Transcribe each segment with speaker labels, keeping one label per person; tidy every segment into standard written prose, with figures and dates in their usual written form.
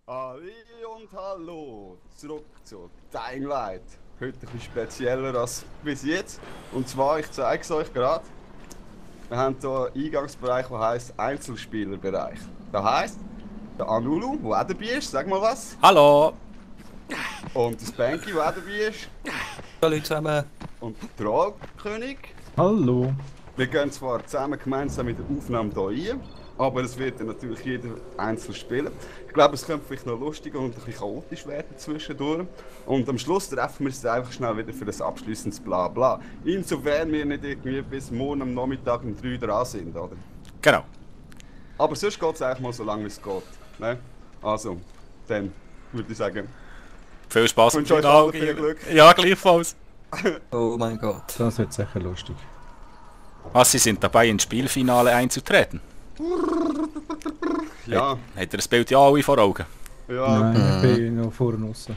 Speaker 1: Ali und hallo, zurück zu Dying Light. Heute ein bisschen spezieller als bis jetzt. Und zwar, ich zeige es euch gerade. Wir haben hier einen Eingangsbereich, der heisst Einzelspielerbereich. Das heisst, der Anulu, der auch dabei ist, sag mal was.
Speaker 2: Hallo!
Speaker 1: Und der Spanky, der auch dabei ist.
Speaker 3: Hallo zusammen.
Speaker 1: Und der Trollkönig.
Speaker 4: Hallo.
Speaker 1: Wir gehen zwar zusammen gemeinsam mit der Aufnahme hier rein, aber es wird dann natürlich jeder einzeln spielen. Ich glaube, es könnte vielleicht noch lustig und ein bisschen chaotisch werden zwischendurch. Und am Schluss treffen wir uns einfach schnell wieder für das abschließendes Blabla. Insofern wir nicht irgendwie bis morgen am Nachmittag um 3 dran sind, oder?
Speaker 2: Genau.
Speaker 1: Aber sonst geht es eigentlich mal so lange wie es geht. Ne? Also, dann würde ich sagen,
Speaker 2: Viel Spaß
Speaker 1: ich wünsche euch allen viel Glück.
Speaker 2: Ja, gleichfalls.
Speaker 3: Oh mein Gott.
Speaker 4: Das wird sicher lustig.
Speaker 2: Sie sind dabei, ins Spielfinale einzutreten.
Speaker 1: Ja,
Speaker 2: Hat ihr das Bild ja alle vor Augen?
Speaker 1: ja.
Speaker 4: Nein, ich bin noch vorne raus.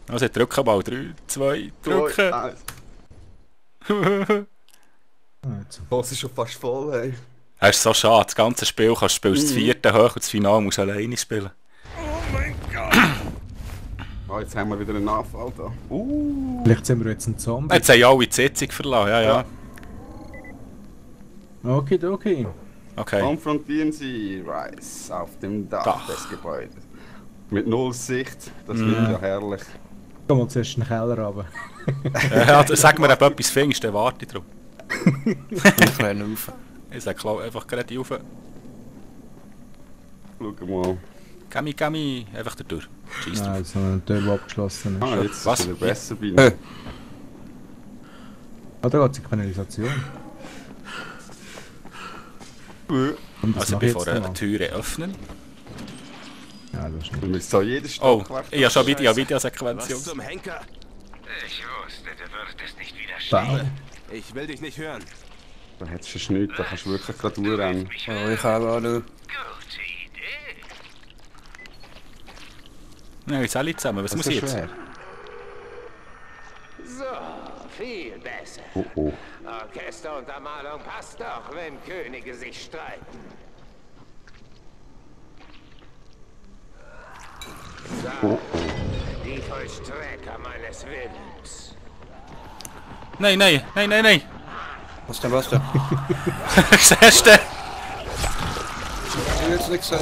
Speaker 2: Also drücken mal. 3, 2, drücken.
Speaker 1: Ah,
Speaker 4: Also.
Speaker 1: das ist schon fast voll, hey.
Speaker 2: Das ist so schade, das ganze Spiel kannst du spielst das vierte hoch und das Finale musst du alleine spielen.
Speaker 1: Ah, jetzt haben wir wieder einen Nachfall da.
Speaker 4: Vielleicht sind wir jetzt ein Zombie.
Speaker 2: Jetzt haben alle die Sitzung verlassen, ja.
Speaker 4: Okay.
Speaker 2: Okay.
Speaker 1: Konfrontieren Sie Rice auf dem Dach,
Speaker 2: Dach.
Speaker 1: des Gebäudes. Mit null Sicht, das wird ja herrlich.
Speaker 4: Gehen wir zuerst in den Keller runter.
Speaker 2: Ja, sag mir, ob du etwas findest, dann warte ich drauf.
Speaker 3: Ich renne rauf.
Speaker 2: Ich sag einfach gerade rauf.
Speaker 1: Schau mal.
Speaker 2: Gami, einfach da durch. Scheiss drauf.
Speaker 4: Nein, jetzt noch eine Tür, die abgeschlossen ist.
Speaker 1: Ah, jetzt
Speaker 2: Was?
Speaker 1: ist es wieder besser bei mir.
Speaker 4: Ah, da geht es in die Kanalisation. Und das
Speaker 2: Also
Speaker 4: mache ich
Speaker 2: bevor
Speaker 4: jetzt
Speaker 2: eine
Speaker 4: noch.
Speaker 2: Türe öffnen.
Speaker 4: Ja, das ist
Speaker 1: Du
Speaker 4: nicht.
Speaker 1: musst so jedes
Speaker 2: Oh,
Speaker 1: Stockwerk.
Speaker 2: ich habe schon
Speaker 5: Was
Speaker 2: Videosequenz.
Speaker 5: zum Henker?
Speaker 6: Ich wusste, du würdest nicht
Speaker 4: Bau.
Speaker 6: widerstehen.
Speaker 5: Ich will dich nicht hören.
Speaker 1: Da hättest du schon nichts, da kannst du wirklich gerade durchrennen.
Speaker 3: Oh, ich habe auch noch.
Speaker 6: Gute Idee.
Speaker 2: Ja, jetzt alle zusammen, was
Speaker 1: Das
Speaker 2: muss
Speaker 1: ist
Speaker 2: ich
Speaker 1: ja
Speaker 2: jetzt?
Speaker 1: schwer.
Speaker 6: So, viel besser.
Speaker 1: Oh.
Speaker 6: Orchester und Ermalung passt doch, wenn Könige sich streiten. So, die Vollstrecker meines Willens.
Speaker 2: Nein.
Speaker 3: Was denn, was denn?
Speaker 2: Siehst du?
Speaker 3: Ich will jetzt nicht sehen.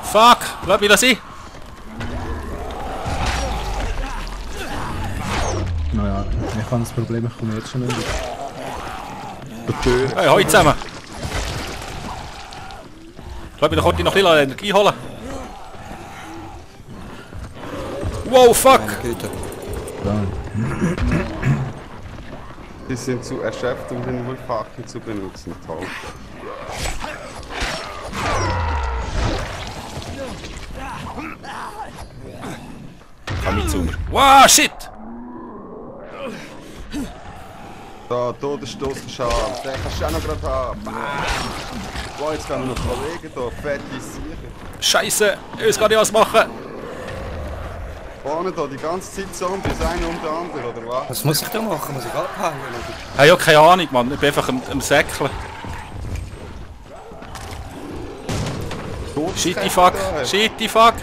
Speaker 2: Fuck, lass mich das sein.
Speaker 4: Naja, ich habe das Problem, ich komme jetzt schon nicht.
Speaker 2: Hey, hoi zusammen. Lass mich doch heute noch ein bisschen Energie holen. Wow, fuck.
Speaker 3: Meine Güte.
Speaker 4: Ja.
Speaker 1: Die sind zu erschöpft, um den Wurfhaken zu benutzen. Toll.
Speaker 2: Komm mit zu mir. Wow, shit.
Speaker 1: Da, Todesstoß verscharrt. Den kannst du auch noch gerade haben. Wow, jetzt kann noch Kollegen da, fette Sieger.
Speaker 2: Scheiße, ich weiß gar nicht was machen.
Speaker 1: Vorne da, die ganze Zeit Zombies, einer um den anderen, oder was?
Speaker 3: Was muss ich da machen? Muss ich abhängen? Oder?
Speaker 2: Ich habe ja keine Ahnung, Mann. Ich bin einfach am Säckeln. Shitty fuck, shitty fuck.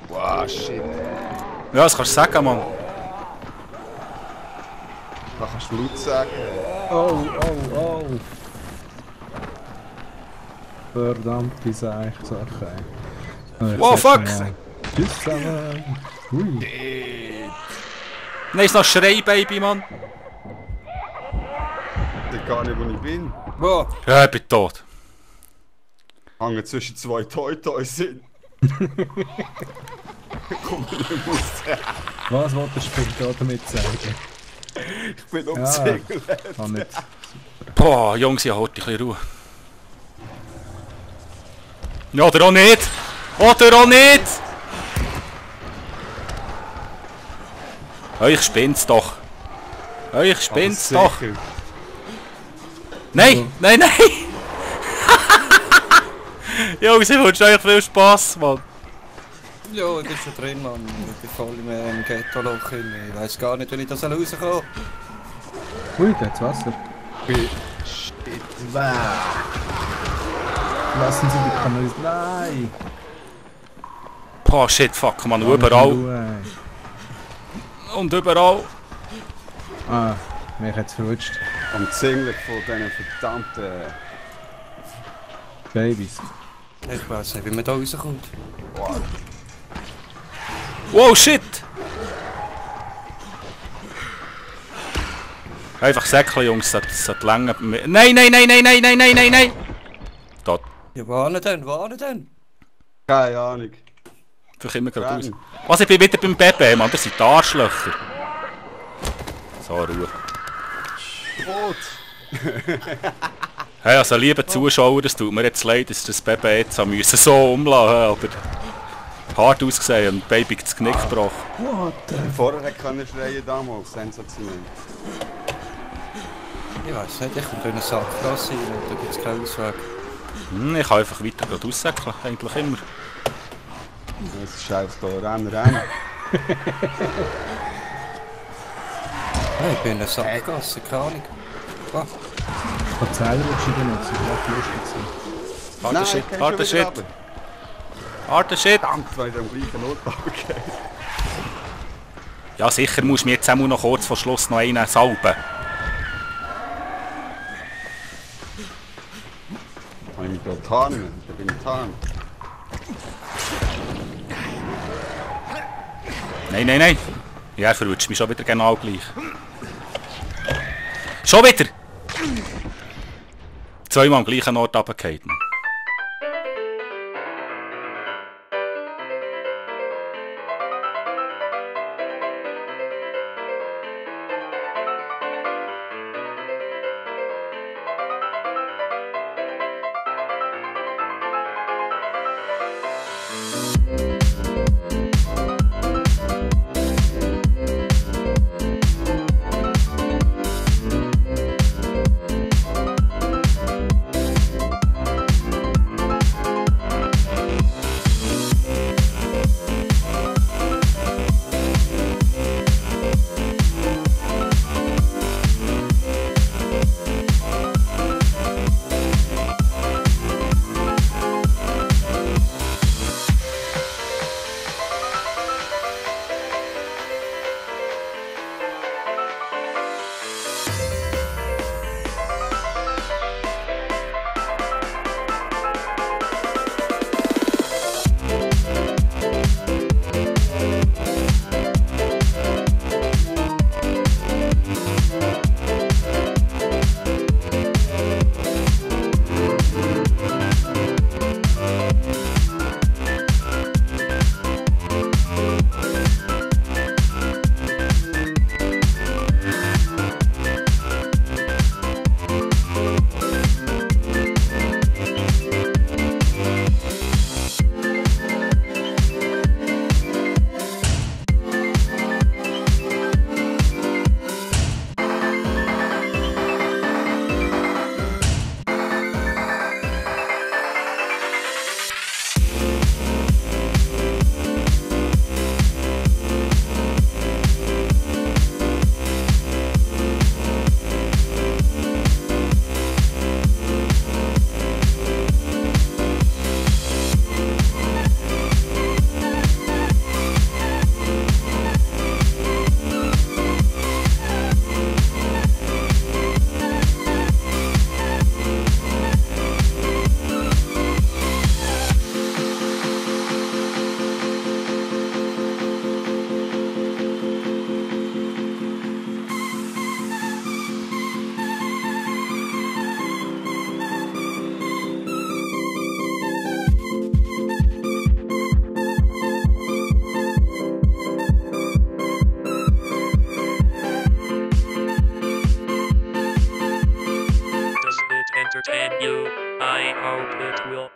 Speaker 1: Wow, shit.
Speaker 2: Ja, das kannst du sagen, Mann.
Speaker 1: Da kannst du laut sagen.
Speaker 4: Oh. Verdammte Sache.
Speaker 2: Wow, fuck.
Speaker 4: Tschüss zusammen. Hui.
Speaker 2: Nein, ist noch Schrei, Baby, Mann.
Speaker 1: Ich weiß gar nicht, wo ich bin.
Speaker 3: Wo?
Speaker 2: Ja, ich bin tot.
Speaker 1: Hängen zwischen zwei Toy-Toys sind. Komm, ich muss sagen.
Speaker 4: Was wollte der Spiel damit sagen?
Speaker 1: Ich bin
Speaker 4: Ja.
Speaker 1: umzingelt.
Speaker 4: Kann nicht.
Speaker 2: Boah, Jungs, ja, halt ein bisschen Ruhe. Ja, oder auch nicht. Oder auch nicht. Euch spinnt's doch. Euch spinnt's
Speaker 1: Aber
Speaker 2: doch.
Speaker 1: sicher.
Speaker 2: Nein. Jungs, ich wünsche euch viel Spass, Mann.
Speaker 3: Ja, das ist schon drin, Mann. Ich bin voll im Ghetto-Loch. Ich weiß gar nicht, wie ich da rauskomme.
Speaker 4: Ui, da hat's Wasser.
Speaker 1: Shit.
Speaker 4: Bäh. Lassen Sie die Kanäle... Nein!
Speaker 2: Boah, shit, fuck, man, überall. Und überall.
Speaker 4: Ah, mich hat's verrutscht.
Speaker 1: Umzingelt von diesen verdammten...
Speaker 4: Babys.
Speaker 3: Ich weiß nicht, wie man da rauskommt.
Speaker 2: Wow, shit! Einfach Säckchen, Jungs, das hat lange... Nein, nein, nein, nein, nein, nein, nein, nein, nein! Dort.
Speaker 3: Ja, warne denn?
Speaker 1: Keine Ahnung.
Speaker 2: Vielleicht immer gerade raus.
Speaker 1: Renn.
Speaker 2: Was, ich bin wieder beim Pepe, Mann, das sind die Arschlöcher. So, Ruhe.
Speaker 1: Rot!
Speaker 2: Hey, also liebe Zuschauer, es tut mir jetzt leid, dass das Baby jetzt haben müssen so umlassen, aber hart ausgesehen und Baby das Knick gebrochen.
Speaker 1: Vorher hätte können schreien damals, sensationell.
Speaker 3: Ich weiß nicht, ich komme durch eine Sackgasse rein und da gibt es keinen Ausweg.
Speaker 2: Ich kann einfach weiter gerade aussäckeln, eigentlich immer.
Speaker 1: Das ist einfach da, rennen.
Speaker 3: Hey, ich bin in einer Sackgasse, keine Ahnung. Oh,
Speaker 4: Ich kann Zählerrutsche benutzen, das war lustig.
Speaker 2: Harter Shit, harter Shit, harter Shit!
Speaker 1: Verdammt, weil ich am gleichen Ort abgeht.
Speaker 2: Ja sicher musst du mir jetzt auch noch kurz vor Schluss noch einen salben.
Speaker 1: Kann ich mich da tarnen? Da bin ich tarnt.
Speaker 2: Nein, nein, nein! Ja, er verrutscht mich schon wieder genau gleich. Schon wieder! Zweimal am gleichen Ort runtergefallen.
Speaker 5: entertain you. I hope it will.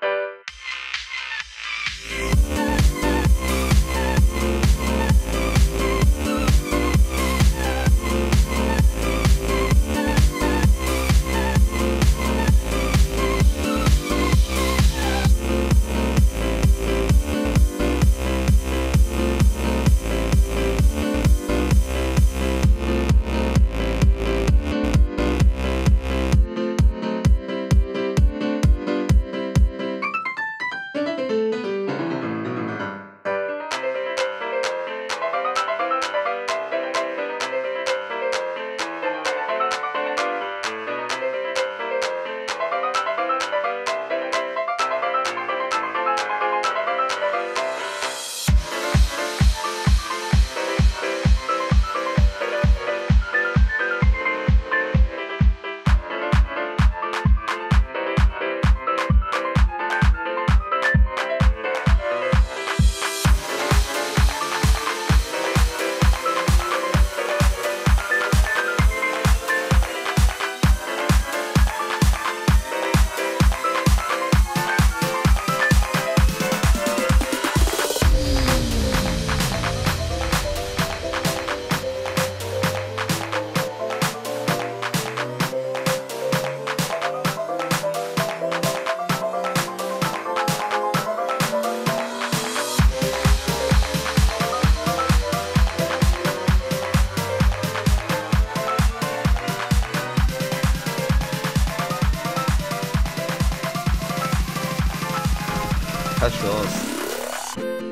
Speaker 1: keine Chance.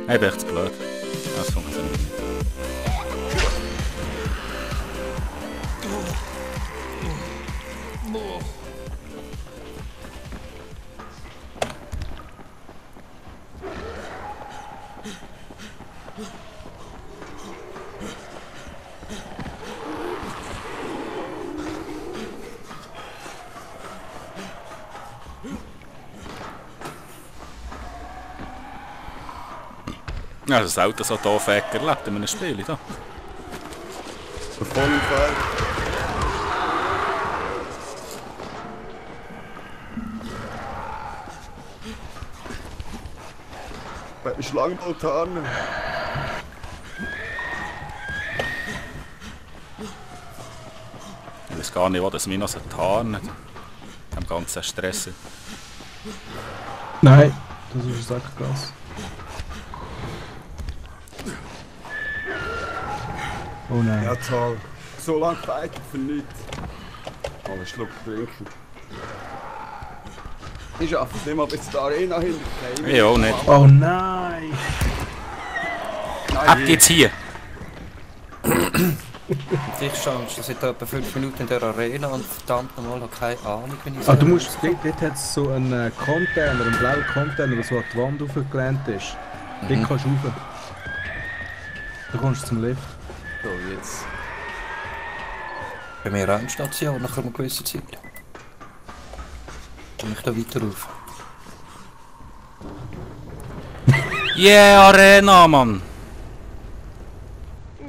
Speaker 2: Ich bin echt zu blöd. Das funktioniert nicht. Ja, das Auto so doof erlebt in einem Spiel. Da.
Speaker 1: Der Vollunfall. Bei den Schlangenboltanen.
Speaker 2: Ich weiß gar nicht, wo das mich noch so tarnt. Am ganzen Stress.
Speaker 4: Nein, das ist ein Sackgas. Oh nein.
Speaker 1: Ja, toll. So lange gefightet für nichts. Oh, einen Schluck trinken. Ich schaffe es nicht mal bis zur Arena hinterher.
Speaker 2: Ich auch nicht.
Speaker 4: Oh nein!
Speaker 2: Ab geht's hier!
Speaker 3: Ich stand schon seit etwa 5 Minuten in der Arena und verdammt nochmal habe keine Ahnung, wenn ich
Speaker 4: Ah, du musst, dort hat es so einen Container, einen blauen Container, der so an die Wand aufgelehnt ist. Dort kannst du rauf. Da kommst du zum Lift.
Speaker 1: So, jetzt.
Speaker 3: Bei mir eine Station nach einer gewissen Zeit. Komme ich da weiter auf?
Speaker 2: Yeah, Arena, Mann!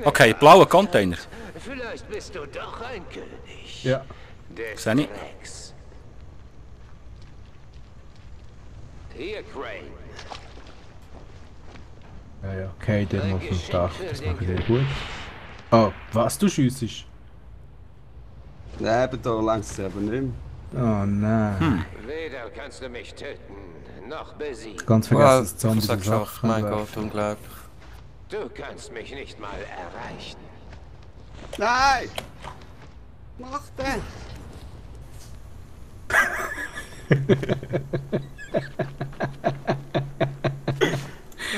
Speaker 2: Okay, blauer Container.
Speaker 6: Vielleicht bist du doch ein König.
Speaker 4: Ja.
Speaker 6: Des
Speaker 2: Sehe ich.
Speaker 6: Drecks. Hier, Crane.
Speaker 4: Ja, ja. Okay, dann auf dem Dach. Das mache ich sehr gut. Oh, was? Du schiessest?
Speaker 1: Nein, eben da langsam aber nicht mehr.
Speaker 4: Oh nein.
Speaker 6: Weder kannst du mich töten, noch besiegen.
Speaker 4: Ganz vergessen, dass Zombies
Speaker 3: das
Speaker 4: und
Speaker 3: geschafft,
Speaker 4: Sachen
Speaker 3: mein
Speaker 4: werfen.
Speaker 3: Gott, unglaublich.
Speaker 6: Du kannst mich nicht mal erreichen.
Speaker 1: Nein! Mach den!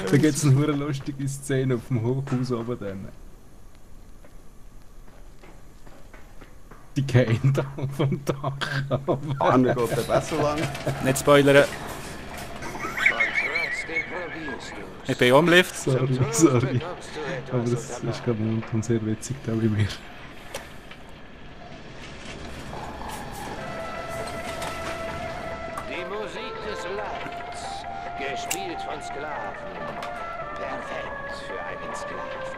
Speaker 4: Da gibt es eine lustige Szene auf dem Hochhaus oben dann. Die gehen da vom Dach ab.
Speaker 1: Ah, mir geht der besser lang.
Speaker 2: Nicht spoilern.
Speaker 6: Und trotzdem probierst du.
Speaker 2: Ich bin auch im Lift.
Speaker 4: Sorry.
Speaker 6: Bekommst
Speaker 4: Aber
Speaker 6: du
Speaker 4: das
Speaker 6: etwas
Speaker 4: ist gerade momentan sehr witzig da bei mir.
Speaker 6: Die Musik des Leids, gespielt von Sklaven. Perfekt für einen Sklaven.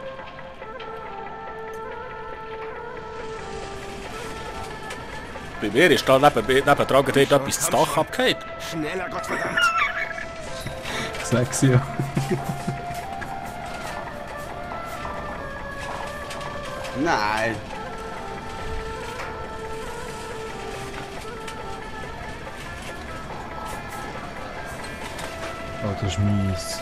Speaker 2: Bei mir ist da nebendran dort etwas das Dach abgefallen.
Speaker 6: Schneller, Gottverdammt!
Speaker 4: Sag's ja.
Speaker 1: Nein!
Speaker 4: Oh, das ist mies.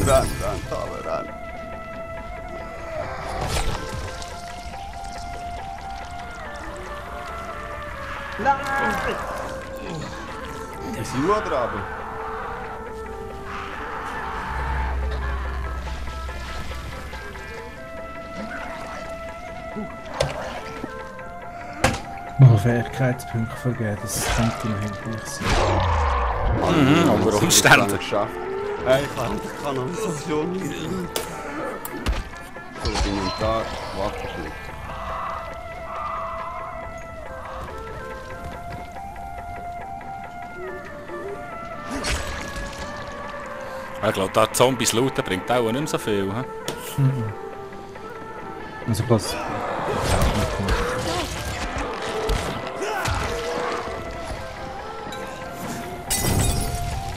Speaker 1: Renn. Renn, Tale, renn. Nein! Ist nur dran.
Speaker 4: Mal Fähigkeitspunkte vergeben, das könnte noch hilfreich sein.
Speaker 2: Aber Umstände.
Speaker 1: Geschafft. Ich kann Kanalisation nicht. So, Inventar, Wasserschlick.
Speaker 2: Ich glaube, da Zombies looten bringt auch nicht mehr so viel. He?
Speaker 4: Also was?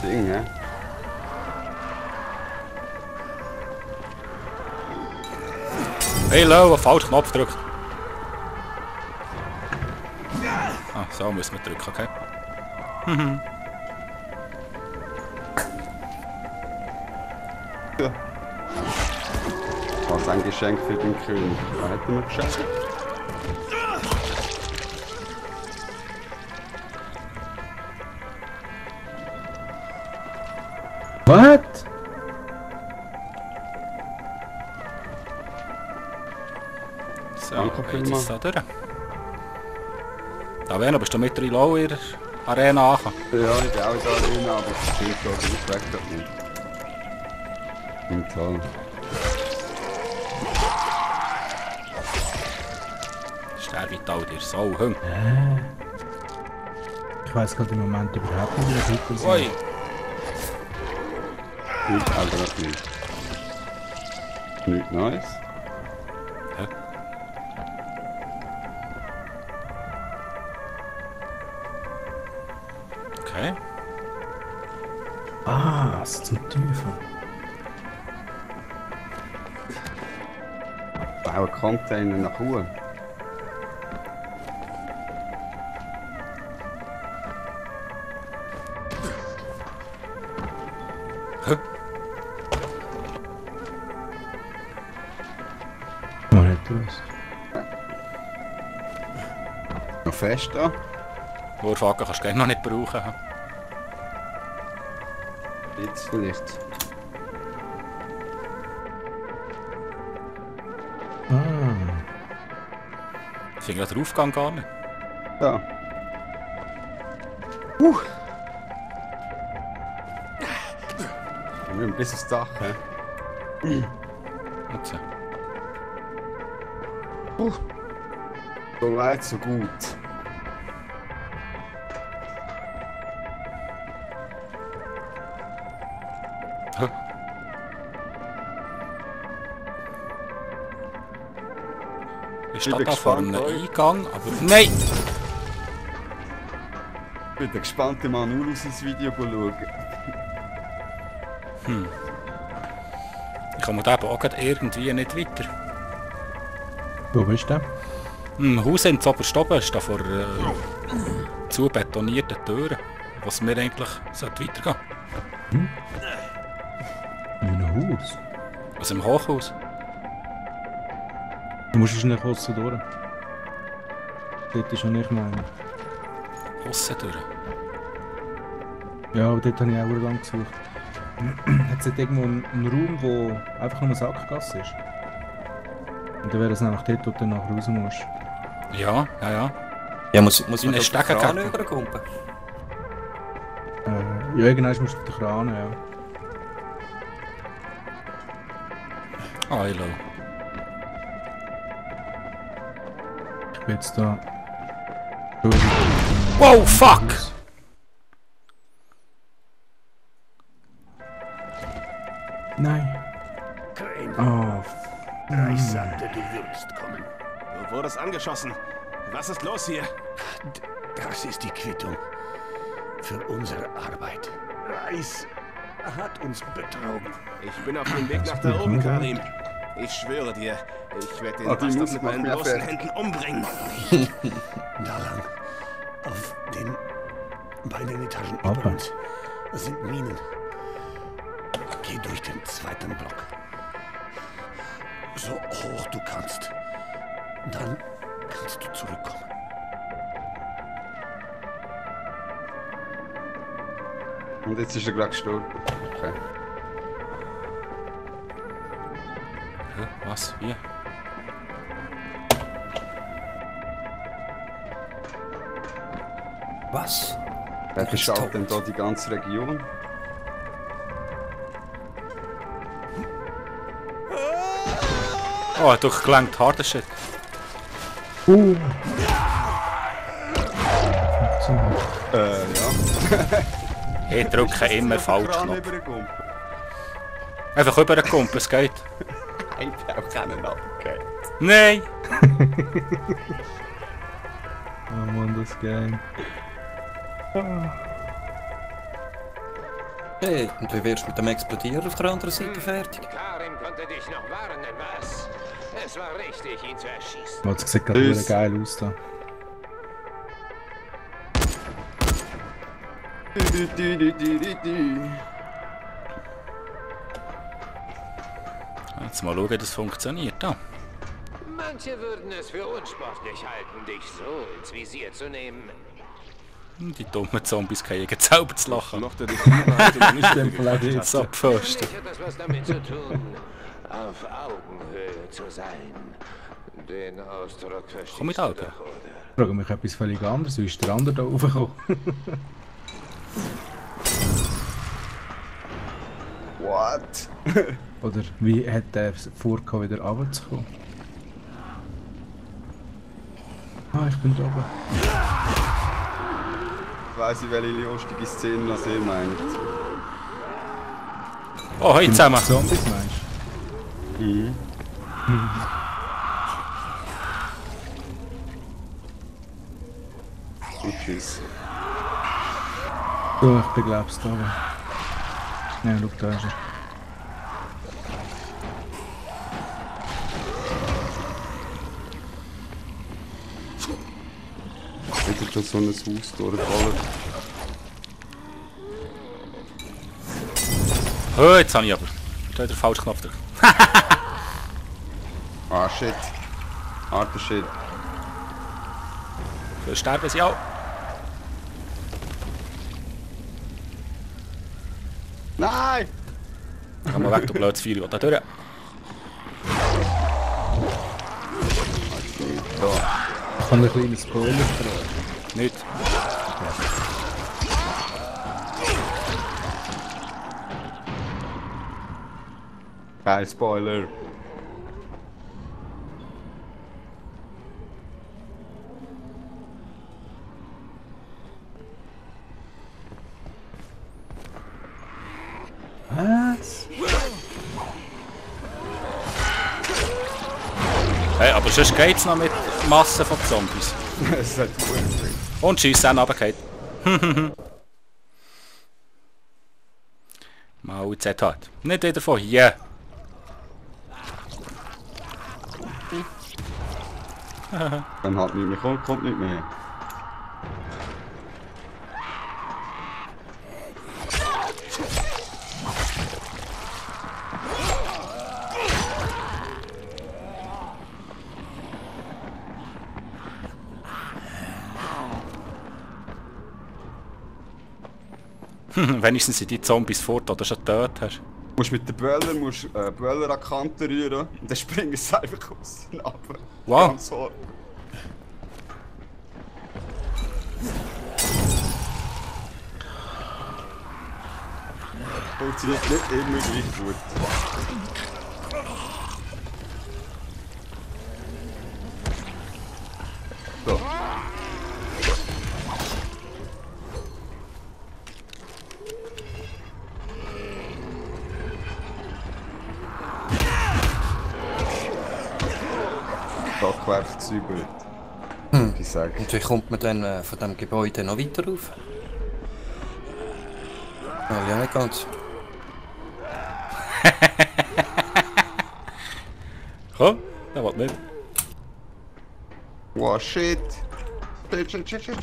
Speaker 1: Ding, eng, hä?
Speaker 2: Hey, Lau, falsch Knopf drücken. Ah, so müssen wir drücken, okay.
Speaker 1: Ja. Was ein Geschenk für den König. Was hat er mir geschenkt?
Speaker 4: Was?
Speaker 2: So,
Speaker 1: Danke
Speaker 2: geht es
Speaker 1: vielmals.
Speaker 2: da durch. Da wäre bist du mit der Lau in der Arena angekommen.
Speaker 1: Ja, ich bin auch in der Arena, aber das stimmt da weg nicht. Toll.
Speaker 2: Stervital dir so, Hung.
Speaker 4: Ich weiß gerade im Moment überhaupt nicht, wie das heute ist.
Speaker 2: Oi!
Speaker 1: Nicht, aber das nicht. Nichts Neues.
Speaker 2: Hä? Okay.
Speaker 4: Ah, was zum Teufel.
Speaker 1: Bauen Container nach Ruhe.
Speaker 2: Hä?
Speaker 4: Noch nicht gewusst.
Speaker 1: Noch fest da.
Speaker 2: Wurfhaken kannst du gerne noch nicht brauchen. hä?
Speaker 1: Jetzt vielleicht.
Speaker 4: Ah.
Speaker 2: Ich finde den Aufgang gar nicht.
Speaker 1: Da. Wir müssen bis aufs Dach, hä?
Speaker 2: Jetzt.
Speaker 1: So weit, so gut.
Speaker 2: Hä? Ich
Speaker 1: bin
Speaker 2: stehe da vor
Speaker 1: gespannt,
Speaker 2: einem
Speaker 1: Leute.
Speaker 2: Eingang, aber... Nein!
Speaker 1: Ich bin gespannt, mal nur aus ins Video schauen.
Speaker 2: Ich komme da eben auch gerade irgendwie nicht weiter.
Speaker 4: Wo bist du?
Speaker 2: Im Haus in oberst oben ist da vor zu betonierten Türen, was mir eigentlich sollte weitergehen.
Speaker 4: In einem Haus.
Speaker 2: Also im Hochhaus.
Speaker 4: Du musst wahrscheinlich aussen durch. Dort ist schon nicht meine.
Speaker 2: Aussen durch.
Speaker 4: Ja, aber dort habe ich auch lang gesucht. Hat es irgendwo einen Raum, wo einfach nur eine Sackgasse ist? Und dann wäre es nämlich dort, wo du dann nachher raus musst.
Speaker 2: Ja.
Speaker 3: Ja, muss
Speaker 2: In
Speaker 3: man
Speaker 2: eine
Speaker 3: auf den
Speaker 2: Steckerkette.
Speaker 3: Kran überkumpen?
Speaker 4: Ja, irgendwann musst du auf den Kran, ja.
Speaker 2: Hallo.
Speaker 4: Ich bin jetzt da.
Speaker 2: Wow, fuck!
Speaker 4: Nein.
Speaker 6: Crane,
Speaker 4: Oh,
Speaker 6: ich sagte, du würdest kommen.
Speaker 7: Du wurdest angeschossen. Was ist los hier?
Speaker 6: Das ist die Quittung für unsere Arbeit. Reis hat uns betrogen.
Speaker 7: Ich bin auf dem Weg nach da oben, Karim. Ich schwöre dir, ich werde den
Speaker 1: Ah, die
Speaker 7: Bastard
Speaker 1: Musik
Speaker 7: mit
Speaker 1: macht
Speaker 7: meinen
Speaker 1: mir
Speaker 7: bloßen
Speaker 1: fertig.
Speaker 7: Händen umbringen.
Speaker 6: Da lang, auf den beiden Etagen
Speaker 4: Aber.
Speaker 6: über uns, sind Minen. Geh durch den zweiten Block. So hoch du kannst. Dann kannst du zurückkommen.
Speaker 1: Und jetzt ist er gerade gestorben. Okay.
Speaker 2: Hä? Was? Wie?
Speaker 3: Was?
Speaker 1: Wer
Speaker 3: ist
Speaker 1: beschallt
Speaker 3: tot.
Speaker 1: denn da die ganze Region?
Speaker 2: Oh, durchgelenkt, harter Shit.
Speaker 1: Ja.
Speaker 2: Ich drücke immer falsch
Speaker 1: Kran
Speaker 2: Knopf.
Speaker 1: übergekommen.
Speaker 2: Einfach über den Kumpel, es geht.
Speaker 1: Ich habe keinen abgegeben.
Speaker 2: Nein!
Speaker 4: oh Mann, das Game.
Speaker 3: Hey, und wie wirst du mit dem Explodieren auf der anderen Seite fertig?
Speaker 8: Karim konnte dich noch warnen, was? Es war richtig, ihn zu erschießen.
Speaker 4: Oh, das sieht gerade
Speaker 1: Tschüss.
Speaker 4: geil aus da.
Speaker 2: Jetzt mal schauen, wie das funktioniert. Da.
Speaker 8: Manche würden es für unsportlich halten, dich so ins Visier zu nehmen.
Speaker 2: Die dummen Zombies kriegen selber zu lachen.
Speaker 7: Noch der Definier nicht
Speaker 4: Dem Fall jetzt.
Speaker 2: So Pfosten.
Speaker 8: Vielleicht hat das was damit zu tun, auf Augenhöhe zu sein. Den Ausdruck verstehst
Speaker 2: Komm mit
Speaker 8: du
Speaker 2: Augen.
Speaker 8: doch, oder?
Speaker 4: Ich frage mich etwas völlig anderes. Wie ist der andere da raufgekommen?
Speaker 1: What?
Speaker 4: Oder wie hat der vorgehabt, wieder runterzukommen? Ah, ich bin da oben.
Speaker 1: Ich weiss nicht, welche lustige Szene das ihr meint.
Speaker 2: Oh, hey zusammen.
Speaker 4: Zombies meinst
Speaker 1: Und tschüss.
Speaker 4: du? So, ich bin glaub's da oben. Ja, schau, da ist er.
Speaker 1: Wieder schon so ein Haus durchgefallen.
Speaker 2: Oh, jetzt habe ich aber. Ich habe den falschen Knopf gedrückt.
Speaker 1: Ah, shit. Harter Shit.
Speaker 2: Für sterben sie auch.
Speaker 1: Nein!
Speaker 2: Komm mal weg, du blödes Vieh, da durch.
Speaker 1: So.
Speaker 4: Ich kann einen kleinen Spoiler verraten.
Speaker 2: Nicht.
Speaker 1: Kein Spoiler.
Speaker 4: Was?
Speaker 2: Hey, aber sonst geht's noch mit Massen von Zombies.
Speaker 1: Es hat gut.
Speaker 2: Und schießt dann runtergefallen. Mal jetzt hat. Nicht wieder von hier.
Speaker 1: Dann halt nicht mehr, kommt nicht mehr.
Speaker 2: Wenigstens sind die Zombies fort oder schon tot hast.
Speaker 1: Du musst mit den Böller, Böller an die Kante rühren und dann springen sie einfach aus den Abend.
Speaker 2: Wow.
Speaker 1: Ganz so. Funktioniert nicht immer gleich gut. So. Stockwerk säubert. Ich sag.
Speaker 3: Und wie kommt man dann von dem Gebäude noch weiter rauf? Ja, nicht ganz.
Speaker 2: Komm, der will nicht.
Speaker 1: Wow, shit. Shit.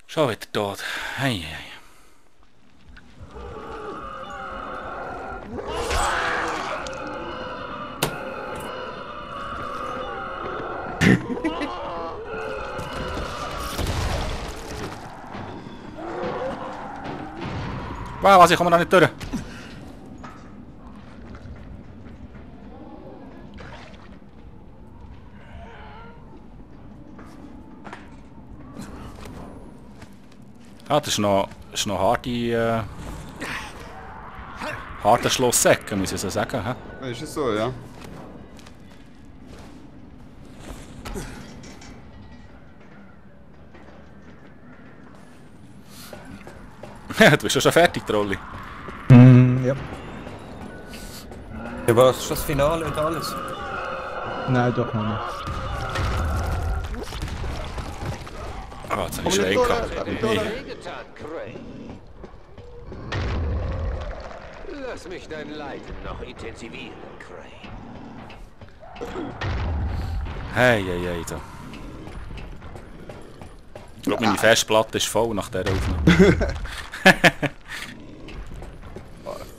Speaker 2: Schon wieder tot. Hey, hey. Wow, was, ich komme da nicht durch. Ah, das ist noch harter Schlusssäcke, muss ich so sagen. He?
Speaker 1: Ist es so, ja?
Speaker 2: Du bist schon fertig, Trolli.
Speaker 4: Ja.
Speaker 3: Ja, was ist das Finale und alles?
Speaker 4: Nein, doch noch nicht.
Speaker 2: Ah, jetzt habe ich Schreien gehabt. Nee.
Speaker 8: Wehgetan, Crane. Lass mich dein Leiden noch intensivieren, Crane.
Speaker 2: Hey, so. Ich glaube, meine Festplatte ist voll nach dieser Aufnahme.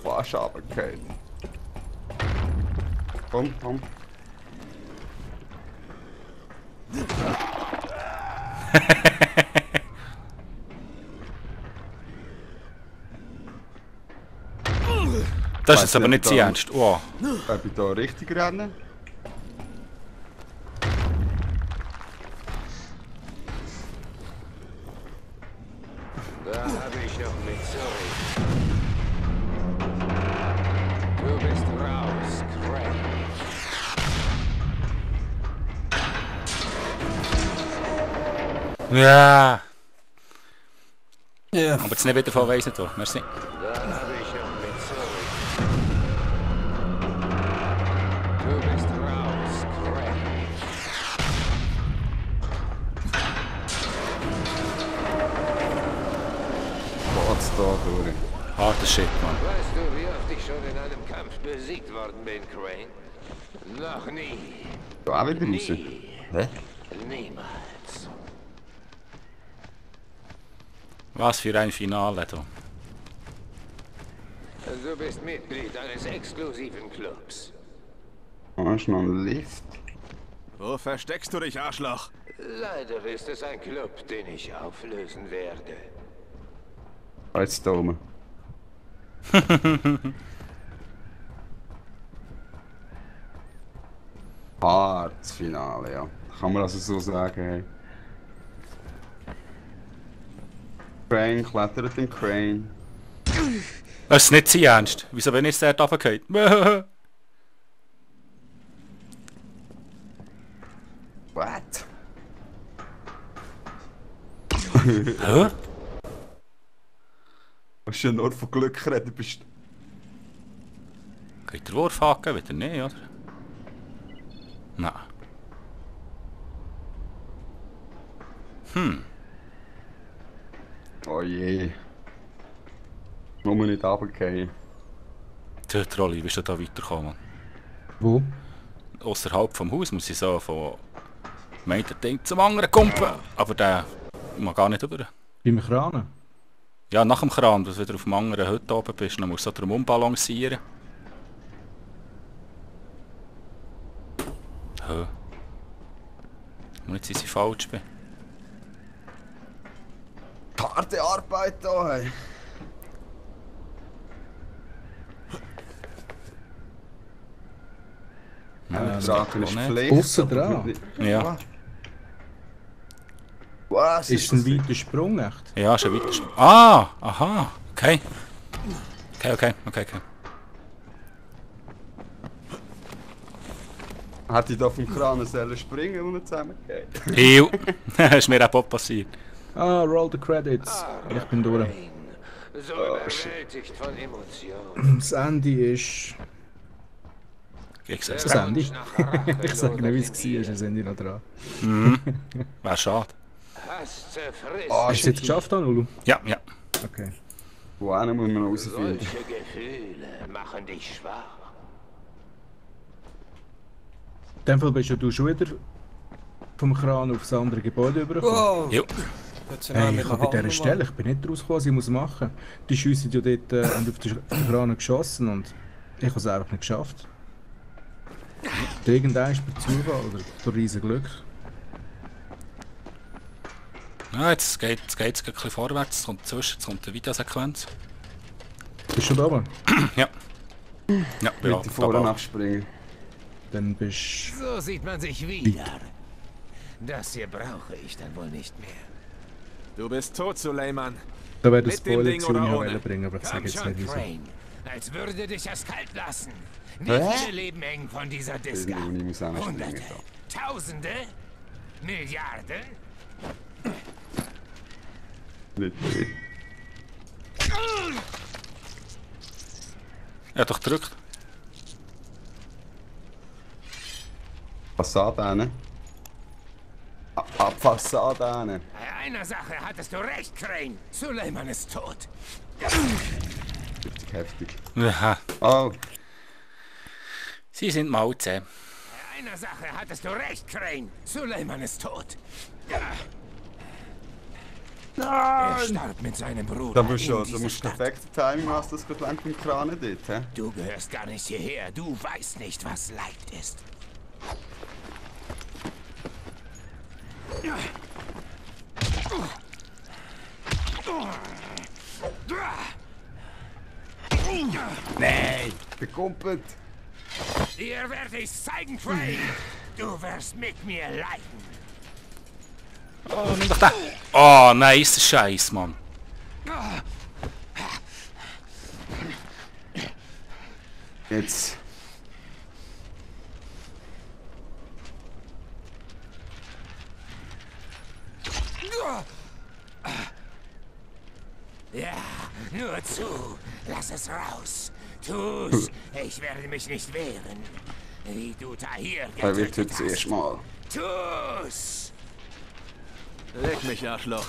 Speaker 1: Fast runtergefallen. Komm.
Speaker 2: Das ist jetzt aber nicht so ernst. Oh.
Speaker 1: Ob ich da richtig renne?
Speaker 8: Da habe ich noch mit Sorry. Du bist raus, Crane.
Speaker 2: Ja.
Speaker 3: Ja.
Speaker 2: Aber jetzt nicht wieder von weiss nicht wo. Merci.
Speaker 8: Da habe ich noch mit Sorry. Du bist raus, Crane.
Speaker 1: Geht's da durch?
Speaker 2: Harter Shit, Mann.
Speaker 8: Weißt du, wie oft ich schon in einem Kampf besiegt worden bin, Crane? Noch nie.
Speaker 1: Da auch wieder raus?
Speaker 8: Nie.
Speaker 1: Hä?
Speaker 8: Niemals.
Speaker 2: Was für ein Finale, du.
Speaker 8: Du bist Mitglied eines exklusiven Clubs.
Speaker 1: Da ist noch ein Lift.
Speaker 7: Wo versteckst du dich, Arschloch?
Speaker 8: Leider ist es ein Club, den ich auflösen werde.
Speaker 1: Jetzt da oben. Hartes Finale, ja. Kann man also so sagen, hey. Crane klettert im Crane.
Speaker 2: Das ist nicht so ernst. Wieso bin ich dort runtergefallen?
Speaker 1: What?
Speaker 2: Hä?
Speaker 1: Hast du ja nur von Glück geredet, bist
Speaker 2: Geht der Wurf haken? Wieder nicht, oder? Nein.
Speaker 1: Oh je. Nur nicht runtergefallen.
Speaker 2: Der Trolli, bist du da weitergekommen?
Speaker 4: Wo?
Speaker 2: Außerhalb vom Haus muss ich so von meint der Ding zum anderen kumpen. Aber der mag gar nicht rüber.
Speaker 4: Beim Kranen?
Speaker 2: Ja, nach dem Kran, dass du wieder auf dem anderen Hütte oben bist, dann musst du so drum umbalancieren. Hä? Und jetzt sind sie falsch bin.
Speaker 1: Harte Arbeit da, hey.
Speaker 2: Ja,
Speaker 1: Drachen ist
Speaker 2: nicht.
Speaker 1: Pflicht.
Speaker 4: Aussen dran?
Speaker 2: Ja.
Speaker 1: Was
Speaker 4: Ist es ein weiter Sprung, echt?
Speaker 2: Ja, schon weiter. Ah! Aha! Okay. Okay.
Speaker 1: Hätte ich da vom Kran sollen springen und nicht zusammengehen?
Speaker 2: Ew! Das ist mir auch passiert.
Speaker 4: Ah, roll the credits. Ich bin durch.
Speaker 8: Crane, so überwältigt von Emotionen.
Speaker 4: Das Ende ist...
Speaker 2: Ich sag's
Speaker 4: Das
Speaker 2: dir.
Speaker 4: Ende?
Speaker 8: Wunsch nach Rache
Speaker 4: Ich sage nicht, wie es
Speaker 8: lodert in
Speaker 4: war,
Speaker 8: dir.
Speaker 4: wir sind ja noch dran.
Speaker 2: Wäre schade.
Speaker 8: Hass zerfrisst.
Speaker 1: Ah,
Speaker 4: Hast du es jetzt geschafft, Anulu?
Speaker 2: Ja.
Speaker 4: Okay.
Speaker 1: Wo einen muss man noch herausfinden.
Speaker 8: Solche Gefühle machen dich schwach.
Speaker 4: In dem Fall bist ja du schon wieder vom Kran auf das andere Gebäude übergekommen.
Speaker 3: Wow!
Speaker 2: Jo.
Speaker 3: Jetzt sind
Speaker 4: Hey,
Speaker 3: wir
Speaker 4: ich
Speaker 3: mit
Speaker 4: habe bei
Speaker 3: der
Speaker 4: dieser Stelle, ich bin nicht rausgekommen, was ich muss machen. Die schiessen ja dort haben auf den Kran geschossen und ich habe es einfach nicht geschafft. Irgendwann ist per Zufall oder durch riesen Glück.
Speaker 2: Ja, jetzt geht's ein bisschen vorwärts. Es kommt zwischen, jetzt kommt eine Videosequenz.
Speaker 4: Bist du schon da oben?
Speaker 2: Ja. Ja,
Speaker 1: Bitte vorne nachspringen.
Speaker 4: Dann bist du...
Speaker 8: So sieht man sich wieder. Das hier brauche ich dann wohl nicht mehr.
Speaker 7: Du bist tot, Suleiman.
Speaker 4: Da wäre der
Speaker 7: Mit dem
Speaker 4: Spoiler
Speaker 7: Ding
Speaker 4: zu
Speaker 7: oder
Speaker 4: mir
Speaker 7: ohne?
Speaker 4: bringen, aber ich sage
Speaker 8: Komm
Speaker 4: jetzt
Speaker 8: schon,
Speaker 4: nicht wieso.
Speaker 8: Crane. Als würde dich das kalt lassen. Wie
Speaker 1: Hä?
Speaker 8: viele Leben hängen von dieser Diska?
Speaker 1: Ich muss auch noch
Speaker 8: Hunderte?
Speaker 1: springen.
Speaker 8: Tausende? Milliarden?
Speaker 1: Nicht.
Speaker 2: Er hat doch gedrückt.
Speaker 1: Fassade hin. Fassade hin.
Speaker 6: Bei einer Sache hattest du recht, Crane. Suleiman ist tot.
Speaker 1: Richtig heftig.
Speaker 2: Ja.
Speaker 1: Oh,
Speaker 2: Sie sind mal zäh.
Speaker 6: Bei einer Sache hattest du recht, Crane. Suleiman ist tot. Er starb mit seinem Bruder.
Speaker 1: da musst
Speaker 6: in
Speaker 1: du
Speaker 6: dieser
Speaker 1: musst
Speaker 6: Stadt.
Speaker 1: perfekte Timing, was das gerade lang im Kran dort, hä?
Speaker 6: Du gehörst gar nicht hierher. Du weißt nicht, was Leid ist.
Speaker 1: Nein! Bekumpelt!
Speaker 6: Dir werde ich's zeigen, Crane. Du wirst mit mir leiden.
Speaker 2: Oh, nimm doch den. Oh, nice Scheiß, Mann.
Speaker 1: Jetzt.
Speaker 6: Ja, nur zu. Lass es raus. Tu's. Ich werde mich nicht wehren. Wie du Tahir
Speaker 1: Er wird
Speaker 6: getötet
Speaker 1: heute das erste Mal.
Speaker 6: Tu's.
Speaker 7: Leg mich, Arschloch.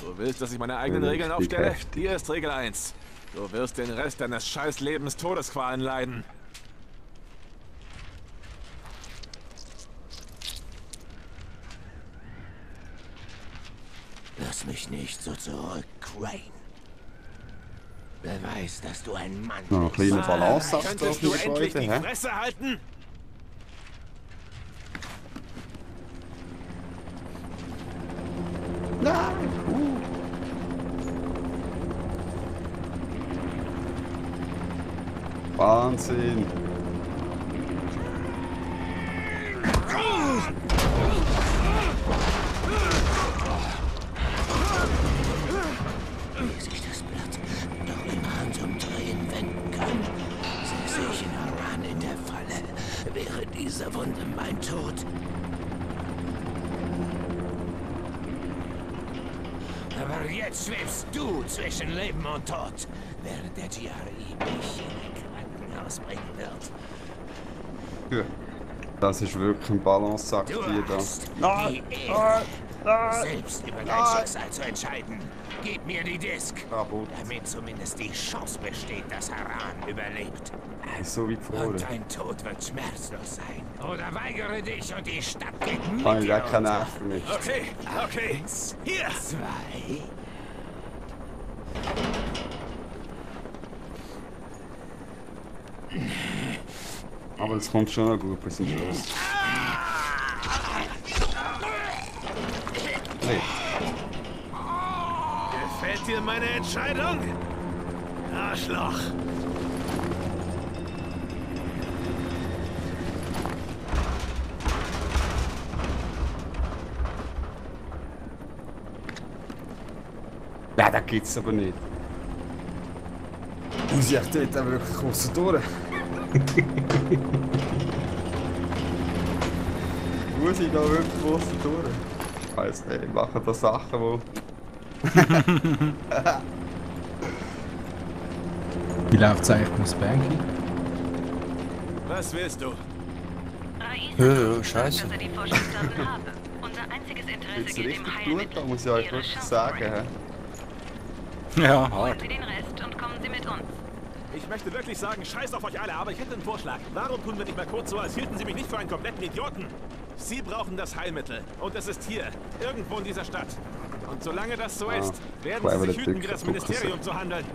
Speaker 7: Du willst, dass ich meine eigenen
Speaker 1: Richtig
Speaker 7: Regeln aufstelle?
Speaker 1: heftig.
Speaker 7: Hier ist Regel 1. Du wirst den Rest deines Scheißlebens Todesqualen leiden.
Speaker 6: Lass mich nicht so zurück, Crane. Beweis, dass du ein Mann
Speaker 1: Noch ein kleiner
Speaker 6: bist.
Speaker 1: Balanceakt auf
Speaker 7: Könntest
Speaker 1: dem
Speaker 7: du endlich
Speaker 1: Gebäude,
Speaker 7: die
Speaker 1: hä?
Speaker 7: Fresse halten?
Speaker 1: Wahnsinn!
Speaker 6: Wie sich das Blatt doch im Handumdrehen wenden kann, säße ich in Haran in der Falle, wäre diese Wunde mein Tod. Aber jetzt schwebst du zwischen Leben und Tod, während der GRI mich in ein Krankenhaus bringen wird.
Speaker 1: Ja. Das ist wirklich ein Balanceakt
Speaker 6: Du
Speaker 1: hier da.
Speaker 6: hast die Ehre, selbst über dein Schicksal zu entscheiden. Gib mir die Disk,
Speaker 1: Kaputt.
Speaker 6: damit zumindest die Chance besteht, dass Haran überlebt.
Speaker 1: So weit vorne.
Speaker 6: Und dein Tod wird schmerzlos sein. Oder weigere dich und die Stadt geht
Speaker 1: Kann
Speaker 6: mit
Speaker 1: ich
Speaker 6: dir
Speaker 1: gar keine
Speaker 6: unter.
Speaker 1: Nerven nicht.
Speaker 7: Okay, okay. Hier!
Speaker 6: 2.
Speaker 1: Aber das kommt schon noch gut bis zum Schluss. Nee.
Speaker 7: Gefällt dir meine Entscheidung? Arschloch!
Speaker 1: Ja, das gibt's aber nicht. Muss ich echt dort auch wirklich kurz durch? Muss ich da wirklich kurz durch? Ich weiss nicht, ich mache da Sachen, wo...
Speaker 4: Wie läuft's eigentlich mit Spanky?
Speaker 7: Was willst du?
Speaker 3: Scheiße.
Speaker 9: Dass er die Forschungsdaten habe. Unser einziges Interesse
Speaker 1: Jetzt
Speaker 9: gilt
Speaker 1: richtig
Speaker 9: dem
Speaker 1: Blut,
Speaker 9: Heilmittel.
Speaker 1: da muss ich euch
Speaker 9: Ihre
Speaker 1: wirklich
Speaker 9: Chance
Speaker 1: sagen.
Speaker 9: wollen.
Speaker 1: Hä?
Speaker 2: Ja,
Speaker 9: Holen
Speaker 2: hart.
Speaker 9: Sie den Rest und kommen Sie mit uns.
Speaker 7: Ich möchte wirklich sagen, scheiß auf euch alle, aber ich hätte einen Vorschlag. Warum tun wir nicht mal kurz so, als hielten Sie mich nicht für einen kompletten Idioten? Sie brauchen das Heilmittel. Und es ist hier, irgendwo in dieser Stadt. Und solange das so ist, werden Sie sich hüten, wie das Ministerium zu handeln.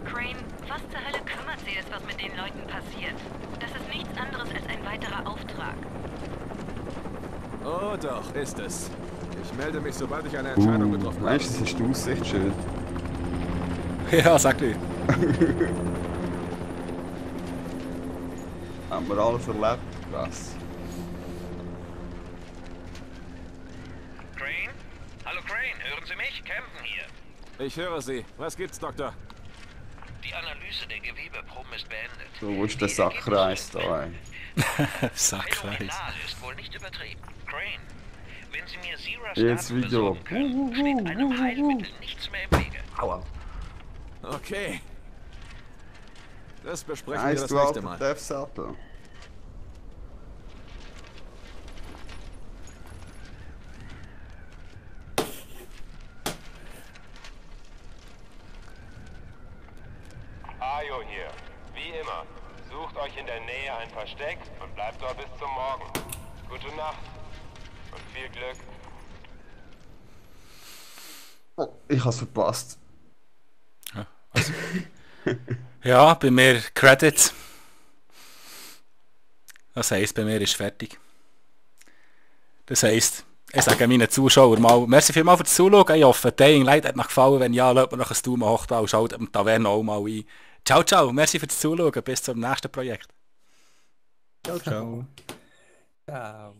Speaker 9: Crane, was zur Hölle kümmert Sie es, was mit den Leuten passiert? Das ist nichts anderes als ein weiterer Auftrag.
Speaker 7: Oh doch, ist es. Ich melde mich, sobald ich eine Entscheidung getroffen habe.
Speaker 1: Weißt du, das ist die Aussicht schön.
Speaker 2: Ja, sag dir.
Speaker 1: Haben wir alles erlebt? Krass.
Speaker 8: Crane? Hallo Crane, hören Sie mich? Camden hier.
Speaker 7: Ich höre Sie. Was gibt's, Doktor?
Speaker 8: Die Analyse der Gewebeproben ist beendet.
Speaker 1: So, wo ist der Sackkreis da? Ey?
Speaker 2: Sackkreis.
Speaker 8: Phänomenal ist wohl nicht übertrieben. Crane, wenn Sie mir Zeras
Speaker 1: Jetzt
Speaker 8: Daten
Speaker 1: Video.
Speaker 8: besorgen können, steht einem Heilmittel nichts mehr im Wege.
Speaker 1: Aua.
Speaker 7: Okay. Das besprechen wir
Speaker 1: Heißt
Speaker 7: das
Speaker 1: du
Speaker 7: nächste
Speaker 1: alter
Speaker 7: Mal.
Speaker 1: Death-Sattel?
Speaker 10: Mario hier. Wie immer, sucht euch in der Nähe ein Versteck und bleibt dort bis zum Morgen. Gute Nacht und viel Glück.
Speaker 1: Oh, ich hab's verpasst.
Speaker 2: Ja, bei mir Credits. Das heisst, bei mir ist fertig. Das heisst, ich sage meinen Zuschauern mal, merci vielmals fürs Zuschauen. Ich hoffe, Dying Light hat euch gefallen. Wenn ja, lasst mir noch ein Daumen hoch da und schaut die Taverne auch mal ein. Ciao, ciao. Merci fürs Zuschauen. Bis zum nächsten Projekt.
Speaker 4: Ciao, ciao.
Speaker 3: Ciao.